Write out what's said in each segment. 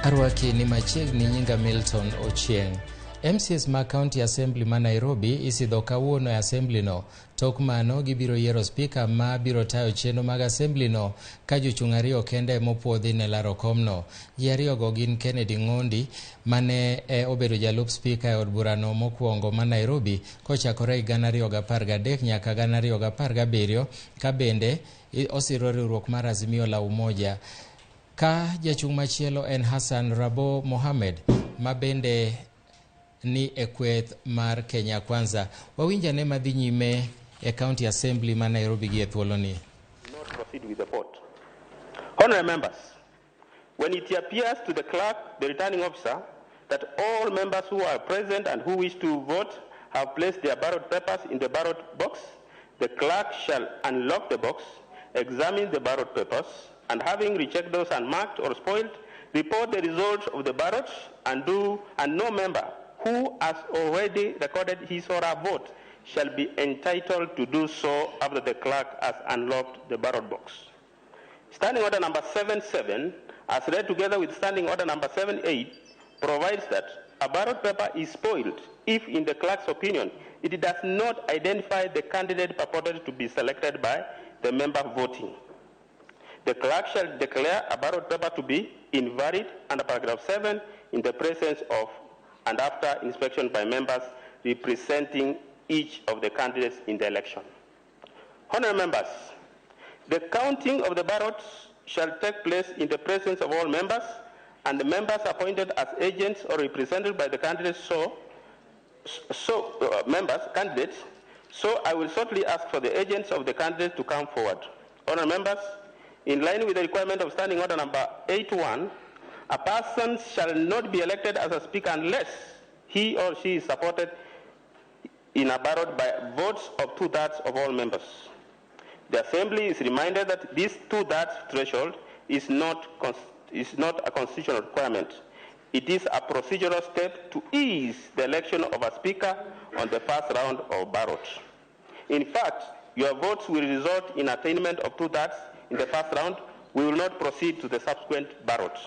Arwaki ni machiegni nyinga Milton Ochieng. MCAs ma County Assembly ma Nairobi isidho kawuono e assembly no. Tok mano gibiro yiero spika ma biro tayo chenro mag assembly no ka jochung' ariyo kende mopuodhi ne laro komno. Ji ariyogo gin Kennedy Ng'ondi mane obedo jalup spika e od burano mokwongo ma Nairobi kochakore 2013 nyaka 2017 ka bende osiro riwruok mar Azimio la Umoja. Ka jachung' machielo en Hassan Rabo Mohamed ma bende ni e kweth mar Kenya Kwanza. Wawinj ane madhi nyime e County Assembly ma Nairobi gi e thuoloni. Not proceed with the vote. Honorable members, when it appears to the clerk, the returning officer, that all members who are present and who wish to vote have placed their ballot papers in the ballot box, the clerk shall unlock the box, examine the ballot papers, and having rechecked those unmarked or spoiled, report the results of the ballots, and no member who has already recorded his or her vote shall be entitled to do so after the clerk has unlocked the ballot box. Standing order number 77, as read together with standing order number 78, provides that a ballot paper is spoiled if, in the clerk's opinion, it does not identify the candidate purported to be selected by the member voting. The clerk shall declare a ballot paper to be invalid under paragraph 7 in the presence of and after inspection by members representing each of the candidates in the election. Honorable members, the counting of the ballots shall take place in the presence of all members, and the members appointed as agents or represented by the candidates, candidates. So I will shortly ask for the agents of the candidates to come forward. Honorable members, in line with the requirement of standing order number 81, a person shall not be elected as a speaker unless he or she is supported in a ballot by votes of 2/3 of all members. The Assembly is reminded that this 2/3 threshold is not a constitutional requirement. It is a procedural step to ease the election of a speaker on the first round of ballot. In fact, your votes will result in attainment of 2/3 in the first round. We will not proceed to the subsequent ballot.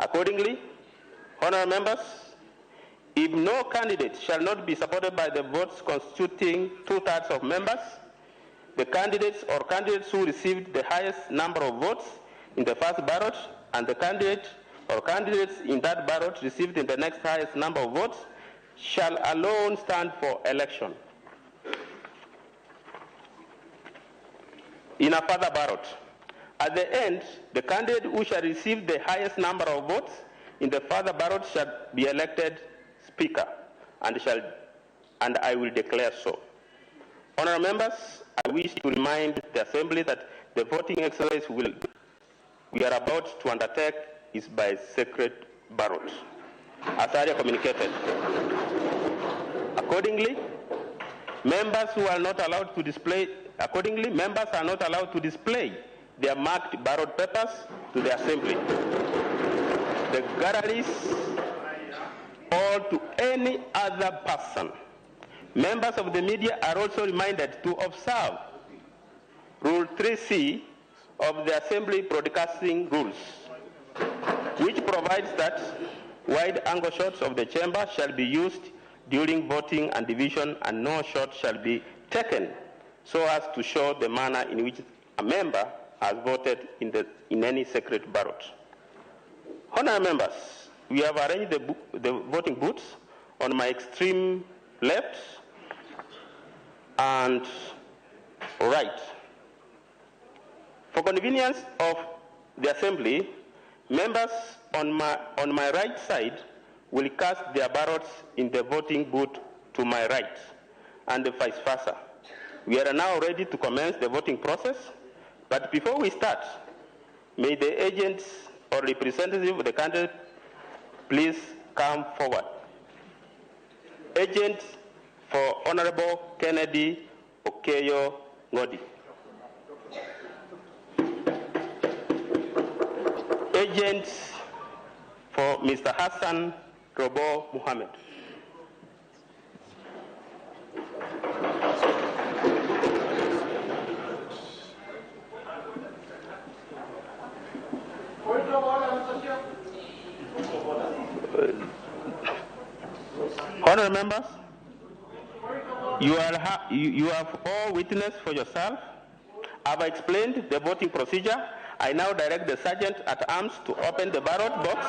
Accordingly, honorable members, if no candidate shall not be supported by the votes constituting 2/3 of members, the candidates or candidates who received the highest number of votes in the first ballot and the candidate or candidates in that ballot received in the next highest number of votes shall alone stand for election. In a further ballot, at the end, the candidate who shall receive the highest number of votes in the further ballot shall be elected Speaker, and I will declare so. Honorable members, I wish to remind the Assembly that the voting exercise we are about to undertake is by secret ballot, as earlier communicated. Accordingly, members who are not allowed to display, accordingly, members are not allowed to display their marked ballot papers to the Assembly, the galleries, or to any other person. Members of the media are also reminded to observe Rule 3C of the Assembly Broadcasting Rules, which provides that wide-angle shots of the chamber shall be used during voting and division, and no shot shall be taken so as to show the manner in which a member has voted in any secret ballot. Honorable members, we have arranged the voting booths on my extreme left and right. For convenience of the Assembly, members on my right side will cast their ballots in the voting booth to my right, and vice versa. We are now ready to commence the voting process, but before we start, may the agents or representative of the candidate please come forward. Agent for Honorable Kennedy Okeyo Ngodi. Agent for Mr. Hassan Robo Mohammed. Honorable members, you have all witnessed for yourself. I've explained the voting procedure. I now direct the sergeant at arms to open the ballot box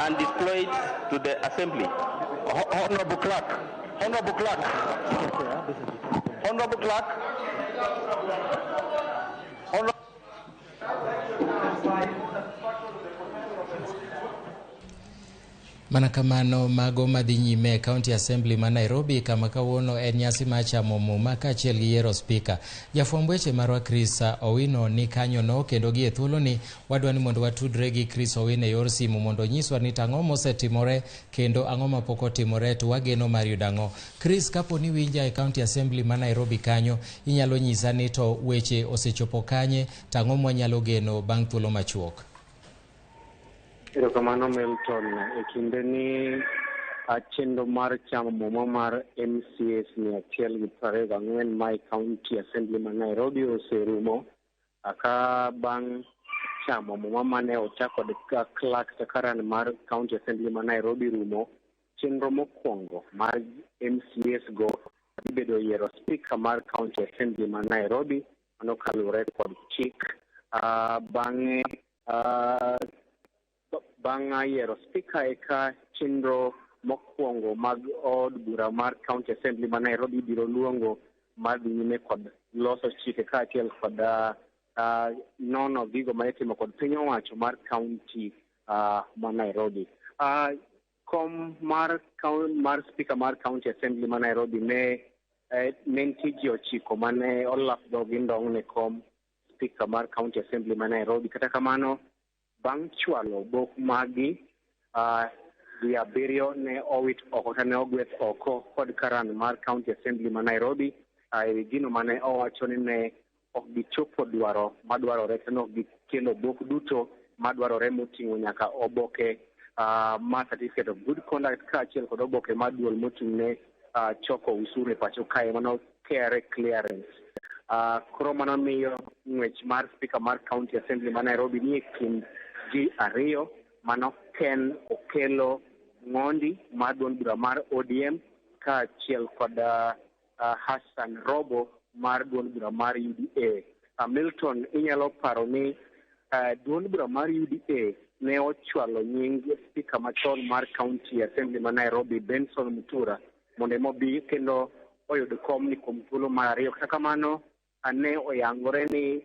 and display it to the assembly. Honorable Clerk, Honorable Clerk, Honorable Clerk, Honorable. Mana kamano mago madhi nyime e County Assembly ma Nairobi kama kawuono en nyasi mar chamo muma kaachiel gi yiero spika. Jafwamb weche marwa Chris Owino ni kanyono kendo gi e thuoloni wadwa ni mondo watudre gi Chris Owino e yor simu mondo onyiswa ni to ang'o mosetimore kendo ang'o mapok otimore to wageno mar yudo ang'o. Chris, kapo ni winja e County Assembly ma Nairobi kanyo, inyalo nyisa ni to weche osechopo kanye to ang'o mwanyalo geno bang' thuolo machuok? Erokamano Milton, e kinde ni chenro mar chamo muma mar MCAs 124 ma e County Assembly ma Nairobi oserumo ka bang' chamo muma mane ochak kod clerk Sakaran mar County Assembly ma Nairobi rumo, chenro mokwongo mar MCAs go dhi bedo yiero speaker mar County Assembly ma Nairobi mano kaluwore kod chik. Bang'e bang' yiero speaker eka chenro mokwongo mag od bura mar County Assembly ma Nairobi biro luongo mar dhi nyime kod loso chike kaachiel kod nono gigo ma itimo kod piny owacho mar county ma Nairobi. Kom mar speaker mar County Assembly ma Nairobi ne nitie ji 9 mane olap dhogi ndong' ne kom speaker mar County Assembly ma Nairobi. Kata kamano bang' chwalo bok magi ji 7 ne owit oko kata ne ogweth oko kod karan mar County Assembly ma Nairobi e gino mane owacho ni ne ok gichopo dwaro madwarore kendo ok gikelo bok duto madwarore moting'o nyaka oboke mar certificate of good conduct kaachiel kod oboke mar duol moting'ne choko usuru e pacho kae mano KRA clearance. Koro mano miyo ng'wech mar speaker mar County Assembly ma Nairobi nie kind ji 2, mano Ken Okello Ng'ondi mar duond bura mar ODM kaachiel kod Hassan Robo mar duond bura mar UDA. Milton, inyalo paro ni duond bura mar UDA ne ochwalo nying speaker machon mar County Assembly ma Nairobi Benson Mutura mondo emobi kendo oyud kom ni kuom thuolo mar 2. Kata kamano ne oyangore ni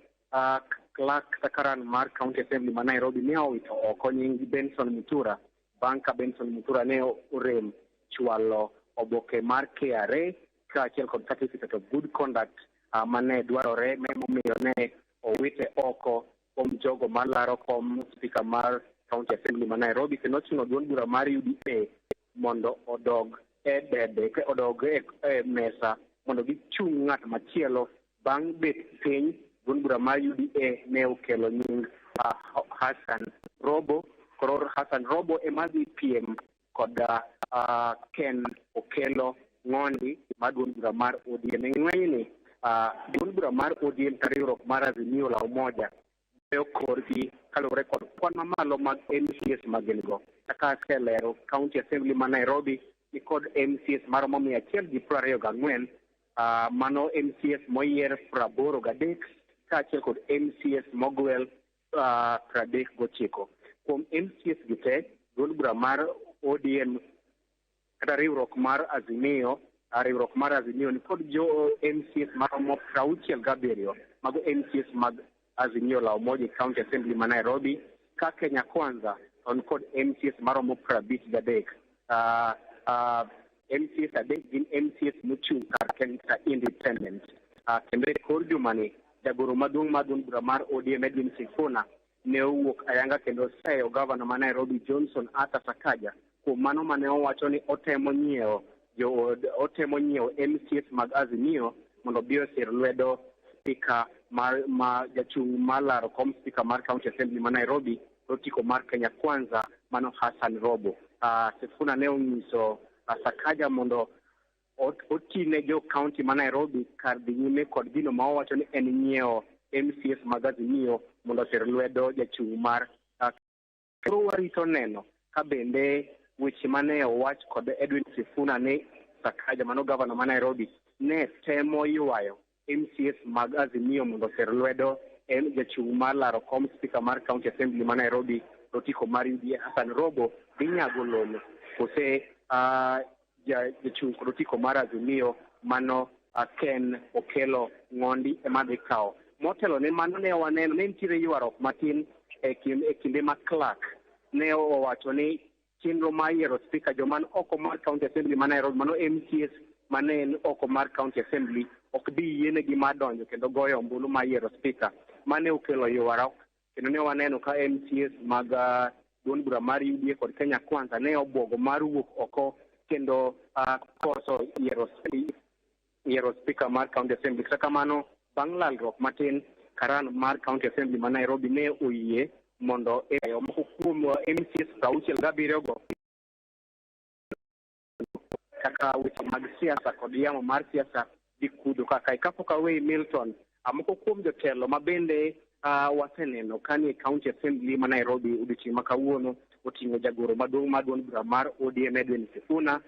clerk Sakaran mar County Assembly ma Nairobi ne owito oko nying Benson Mutura bang' ka Benson Mutura ne orem chwalo oboke mar KRA kaachiel kod certificate of good conduct mane dwarore momiyo ne owite oko kuom jogo malaro kom speaker mar County Assembly ma Nairobi kendo ochuno duond bura mar UDA mondo odog e debe odog e mesa mondo gichung' ng'at machielo. Bang' bet piny, duond bura mar UDA ne okelo nying Hassan Robo. Koro Hassan Robo ema dhi piem kod Ken Okello Ng'ondi mar duond bura mar ODM. E ng'wenyni duond bura mar ODM ka riwruok mar Azimio la Umoja goyo korgi kaluwore kod kwan mamalo mag MCAs ma gin go. Kaka aselero, County Assembly ma Nairobi ni kod MCAs maromo 124, mano MCAs moyier 83 kaachiel kod MCAs mogwel 39. Kuom MCAs gi te, duond bura mar ODM kata riwruok mar Azimio, riwruok mar Azimio ni kod jo MCAs maromo 67, mago MCAs mag Azimio la Umoja County Assembly ma Nairobi, ka Kenya Kwanza to ni kod MCAs maromo 53. MCAs 3 gin MCAs mochung' kar kendgi independent. Kendo e kor jumani, jagoro maduong' mar duond bura mar ODM Edwin Sifuna ne owuok ayanga kendo seyo gavana ma Nairobi Johnson Arthur Sakaja kuom mano mane owacho ni otemo nyiewo MCAs mag Azimio mondo obi osir lwedo speaker mar jachung' mar laro kom speaker mar County Assembly ma Nairobi otiko mar Kenya Kwanza mano Hassan Robo. Sifuna ne onyiso Sakaja mondo otine jo county ma Nairobi kar dhi nyime kod gino ma owacho ni en nyiewo MCAs mag Azimio mondo osir lwedo jachung' mar. Koro warito neno ka bende weche mane owach kod Edwin Sifuna ni Sakaja mano gavana ma Nairobi ne temo ywayo MCAs mag Azimio mondo oser lwedo en jachung' mar laro kom spika mar County Assembly ma Nairobi otiko mar UDA Hassan Robo dhi nyago lolo kose jachung' kod otiko mar Azimio mano Ken Okello Ng'ondi ema dhi kawo. Motelo ne mano ne waneno ne nitiere ywaruok matin e kinde ma clerk ne owacho ni chenro mar yiero spika joma ni oko mar County Assembly ma Nairobi mano MCAs mane en oko mar County Assembly ok bi yienegi mar donjo kendo goyo ombulu mar yiero spika. Mane okelo ywaruok kendo ne waneno ka MCAs mag duond bura mar UDA kod Kenya Kwanza ne obwogo mar wuok oko kendo koso yiero spika mar County Assembly. Kata kamano, bang' lalruok matin, karan mar County Assembly ma Nairobi ne oyie mondo moko kuom MCAs 67 go kaka weche mag siasa kod yamo mar siasa dhi kudho kaka. Kapok aweyi Milton, moko kuom jotelo ma bende waseneno kanie County Assembly ma Nairobi odiochieng' ma kawuono oting'o jagoro maduong' mar duond bura mar ODM Edwin Sifuna,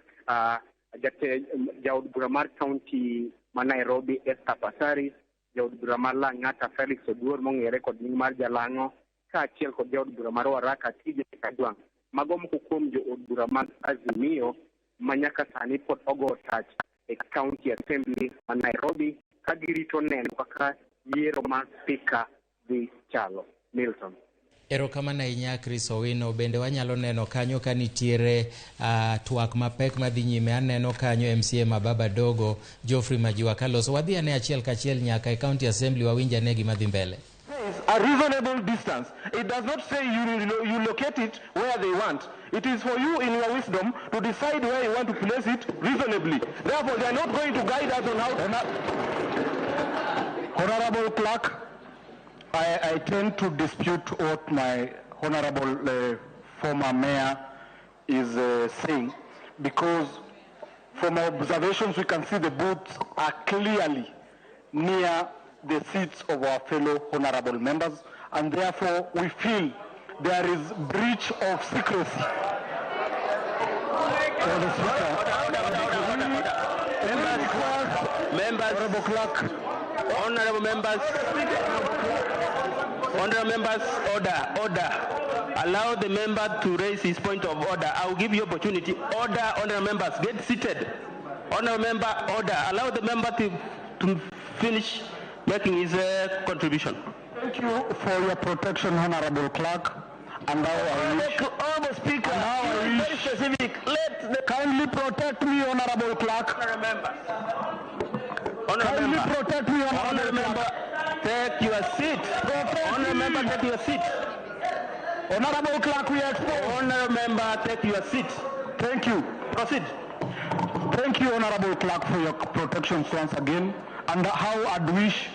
jaod bura mar County ma Nairobi Esther Passaris, jaod bura mar Lang'ata Felix Oduor mong'ere kod nying mar Jalang'o, kaachiel kod jaod bura mar Waraka TJ Kajwang'. Mago moko kuom jood bura mag Azimio ma nyaka sani pod ogo tach e County Assembly ma Nairobi ka girito neno kaka yiero mar spika dhi chalo. Milton. Erokamano ahinya Chris Owino. Bende wanyalo neno kanyo ka nitiere twak mapek madhi nyime. Aneno kanyo MCA ma Baba Dogo Geoffrey Majiwa kaloso. Wadhi ane achiel kachiel nyaka e County Assembly wawinj ane gima dhi mbele. A reasonable distance. It does not say you locate it where they want. It is for you in your wisdom to decide where you want to place it reasonably. Therefore, they are not going to guide us on how to... Honorable Clerk, I tend to dispute what my honorable former mayor is saying, because from our observations we can see the booths are clearly near the seats of our fellow honorable members, and therefore we feel there is breach of secrecy. Members, Honorable Clerk, honorable members, honorable members, order, order. Allow the member to raise his point of order. I will give you opportunity. Order, honorable members, get seated. Honorable member, order. Allow the member to finish making his contribution. Thank you for your protection, Honorable Clerk. And now I wish... Honorable Speaker, now I very specific. Let the... Kindly protect me, Honorable Clerk. Honorable member. Honorable Kindly member. protect me, Honorable Honorable member, take your seat. Protect Honorable me. member, take your seat. Honorable Clerk, we are exposed. Honorable member, take your seat. Thank you. Proceed. Thank you, Honorable Clerk, for your protection once again. And how I'd wish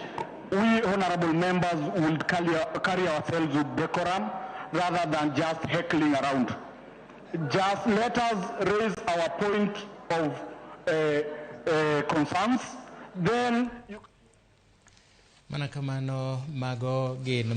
we honorable members would carry ourselves with decorum rather than just heckling around. Just let us raise our point of concerns. Then you Mana kamano mago gin